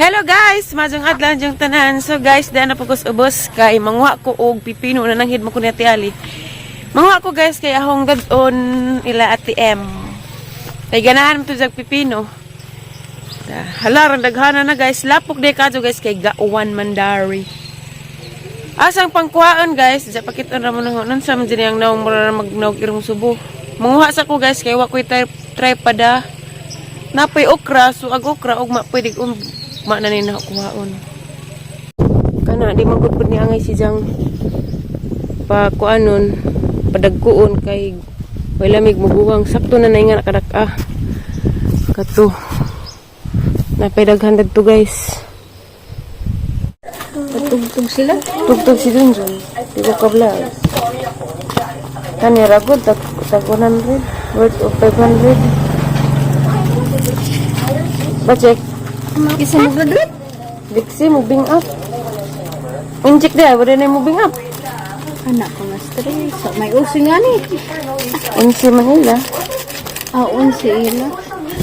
Hello guys, maayong adlaw yung tanan. So guys, daan na po ko sa ubos kay manguha ko og pipino na nanghid mo ko ni Ate Ali. Manguha ko guys kay ahong gadon ila Ate M. Kay ganahan mo to jag pipino. Hala rang daghana na guys. Lapok day kadto guys kay gauwan mandari. Asang pangkuhaan guys, sa pakiton ra mo nang nun sa man dyan ang naong mura na magnaog irong subo. Manguha sa ko guys kay wa ko'y tripod ah. Napay okra, so ag okra ug ma pwede ma na ni nakuhaon. Kana di man gud pud ni angay si Jang pa kuanon padagkuon kay way lamig muguwang sakto na na nga nakadak-a. Kato. Napay daghan dagto guys. Tugtog sila. Tugtog si Junjun. Di ko ka-vlog. Kani ragod, tag 100. Worth of 500. Ba-check. Isa mo graduate? Dixie, moving up. Inject dia, wala na yung moving up. Anak ko mas stress. So, may uso nga ni. Unsi Manila. Ah, unsi ila.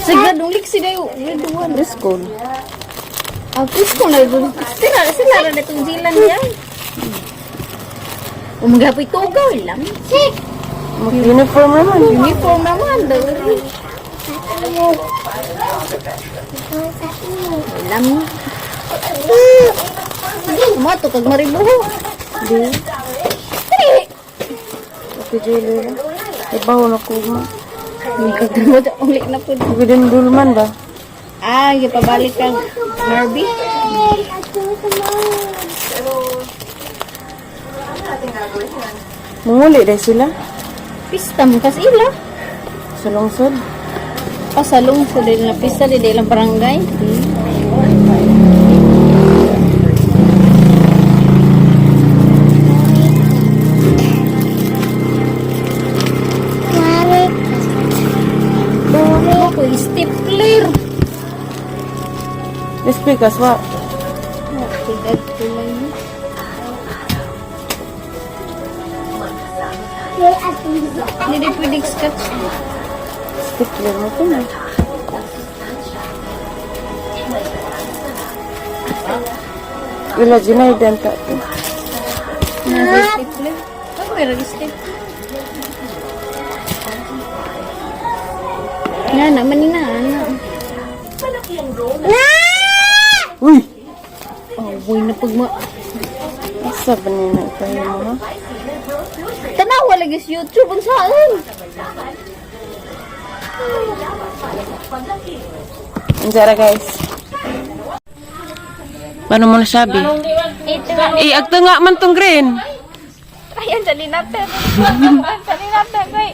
Sa gradong liksi na yung grade 1. Preschool. Ah, preschool na yun. Sila, sila na itong zilan niya. Umagapoy tugaw lang. Mag-uniform naman. Uniform naman. Dawari. Alam. Mato kag maribuho. Di. Okay, Julie. Ibaw na ko ma. Kagdamo uli na po. Gudun dulman ba? Ah, gipabalik kang Harvey. Manguli dahil sila. Pista mo kas ila. Sa lungsod. Pasalong sa din na pista di ilang barangay. Ako stapler. Let's pick us, wa. Hindi pwedeng scotch. Stickler mo ito na. Ila, ginaidan ta to. Nasa stapler. Ako meron stapler. Nga naman ni na ana. Uy! Oh, boy na pag ma... Asa ba nina tayo mo ha? Tanawa lagi sa YouTube ang saan. Anjara guys. Paano mo nasabi? Eh, agto nga man tong green. Ayan, dali natin. Dali natin, ay.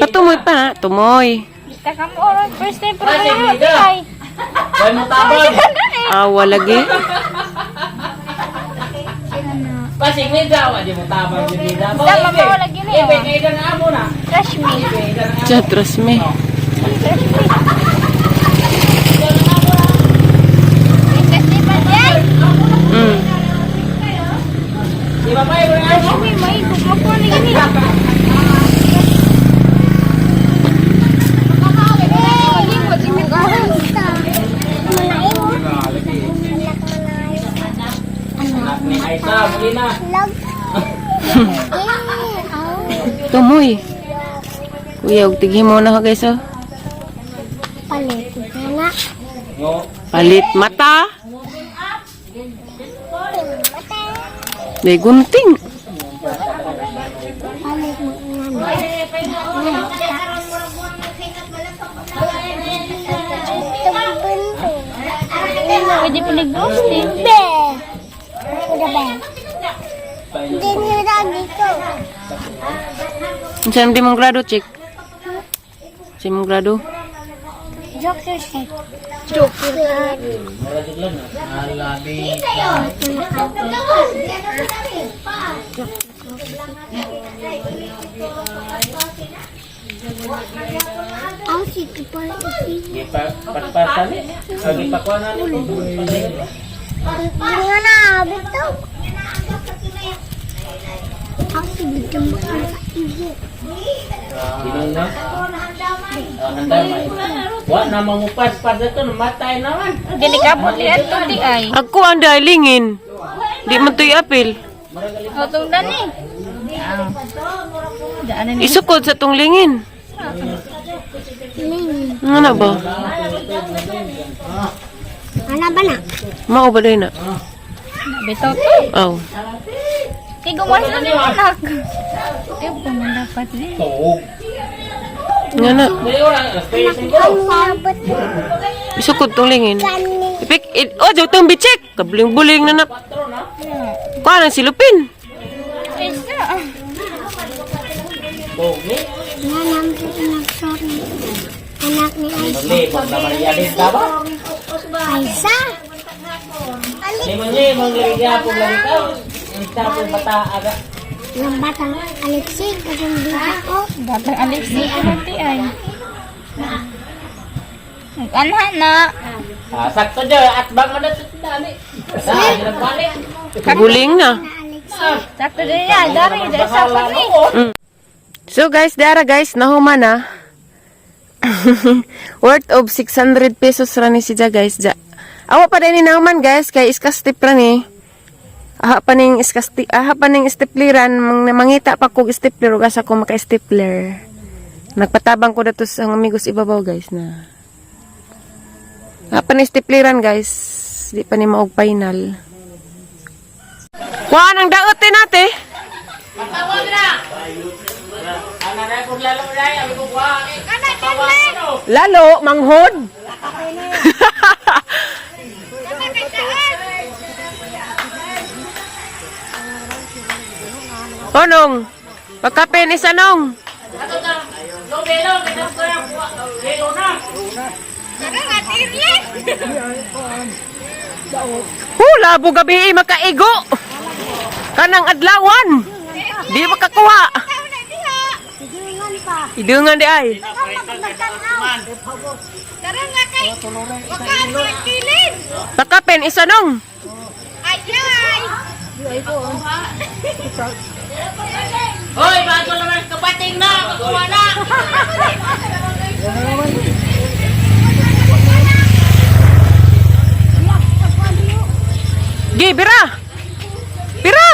Patumoy pa, tumoy. Kita ka mo, oras. First time, pero kayo, ay. Awa lagi. Pasig ni daw, di mo tabang di daw. Tama mo, lagi na yun. Kay na amo na. Trust me. Chat, trust me. Trust me. Festival yan. Di ba pa na Trust me, may gugmako na gini. Anak ni Aisa, muli na. Tumoy. Kuya, og tighi mo na ko guys oh. Palit na. Ngo. Palit mata. May gunting. Palit na. Pwede pa nag-roasting. Be. Udah be. Hindi niyo lagi ko. Unsa man mong grado, chick? Sa mong grado? Joker set. Joker. Alabi. Ang sige pa isi. Gipa patpasali. Agi pakuan na ni. Hindi nga na abit to. Ako dito makakaihi. Ginong na. Handa man. Wa na mangupas-pas ito, namatay naman. Dili ka puli at di ay. Ako ang dalingin. Di man to'y apil. O tungdan ni. Daan ni. Isukod sa tong lingin. Lingin. Ano na ba? Ano ba na? Mao ba day na? Bitaw to. Aw. Kay gumawa na ni anak. Tiyo pa man dapat ni. Tuog. Nga na. Dili ora, alas 3:05. Ang abot Isukod tong lingin. kani. Ipik, it, oh, jaw tong bitsik. Kabuling-buling na na. Kuha ng silupin. Isa. Tuog ni. Nanam nagsorry. Anak ni Aisa. Limang naman yan ka ba? Aisa. Limang limang lagi gyapon lagi ka. Ang tapon bata aga. Ng batang Alexi, katong dito ko. Batang Alexi ko ti ay. Nag-anha na. Ah, sakto dyan. At bang man na sa dali. Sa balik. Buling na. Na Alexi. Sakto din ya, dari dari sa ni. So guys, dara guys, nahuma na. Worth of 600 pesos ra ni siya guys. Ja. Awa pa din ni nahuman guys kay iskastip ra ni. Aha pa ning iskasti, aha pa ning stapleran, mangita pa kog stapler ug asa ko maka-stapler. Nagpatabang ko dato sa amigos ibabaw guys na. Aha pa ni stapleran guys. Di pa ni maog final. Kuha ang daot eh nate. Patawag na. Ana na kung lalo na abi ko kuha. Patawag no. Lalo, manghod. Onong, pagkape ni Sanong. Ato ta. Lobe lo kita ko ya kuha. Lelo na. Hula, bugabi eh, makaigo. Kanang adlawan. Di makakuha. Idungan pa. Idungan di ay. Pagkape ni Sanong. Hoy, bago naman kapating na, kuha na. Gi, bira. Bira.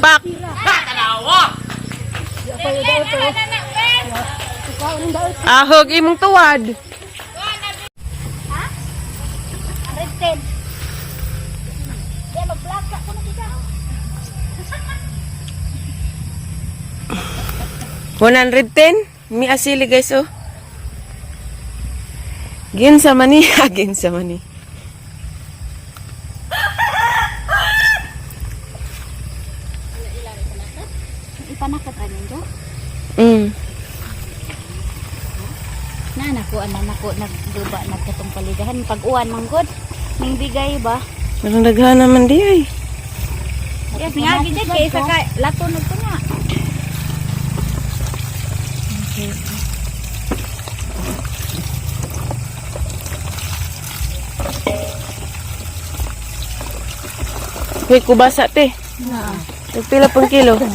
Pak. Tanawa. Ahog imong tuwad. Red. Di magplaka ko na kita. 110. Mi asili guys oh. Ginsa mani, ginsa mani. Ipanakat ra ninyo. Na nako ana nako nagduba nagkatong paligahan pag uwan manggod. Ning bigay ba? Parang daghan naman di ay. Yes, nga gid kay isa ka lato nagtunga. Hoy, kubasa te. Pila pang kilo? 30.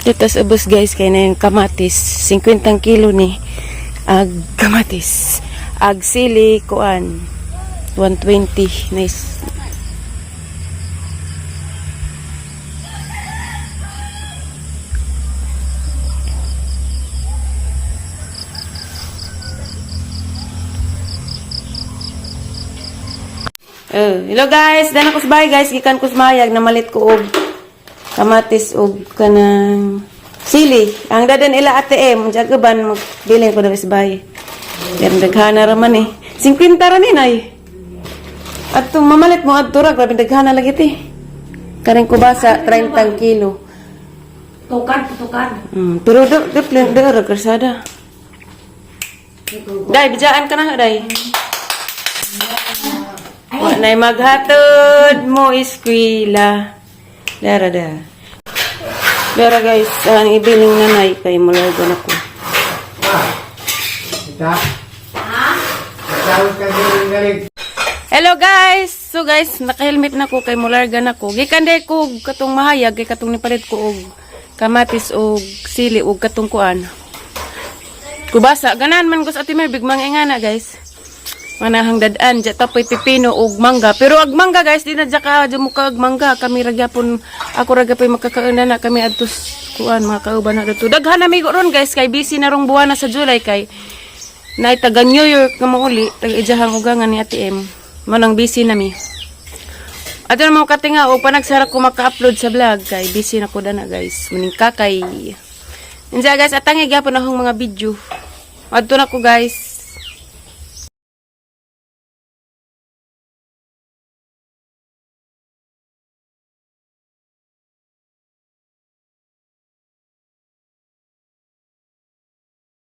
Dito sa ubos guys, kay na yung kamatis. 50 kilo ni. Ag kamatis. Ag sili, kuan. 120. Nice. Oh, hello guys, dana ko sa bahay guys, gikan ko sa mayag namalit ko og kamatis og kanang sili. Ang dadan ila ATM, jagaban magbilin ko diri sa bahay. Pero daghana ra man eh. 50 ra ni nay. At mamalit mo adto ra, grabe daghana lagi ti. Kaning kubasa 30 kilo. Tukan, tukan. Pero do do do do ra karsada. Day, bijaan ka na day. Wa na'y maghatod mo eskwela. Dara da. Dara guys, ang ibiling nanay kay mulargon ako. Hello guys! So guys, naka-helmet na ko kay mularga na ko. Gikan day ko og katong mahayag, kay katong nipalit ko og kamatis og sili og katong kuan. Kubasa, ganan man ko sa Ate Mary, bigmang ingana guys. Manahang dadaan, dya tapoy pipino og mangga. Pero ag mangga guys, di na dya ka dya mo ka og mangga. Kami ra gyapon, ako ra gyapon makakauna na kami adtos kuan mga kauban na dito. Daghan na migo ron guys, kay busy na rong buwan na sa July kay na taga New York nga mauli, taga ijahang ugangan ni Ate M. Manang busy na mi. Ato na mga katinga o panagsara ko maka-upload sa vlog kay busy na ko dana guys. Muning kakay. Insa guys, atangi gyapon akong mga video. Adto na ko guys.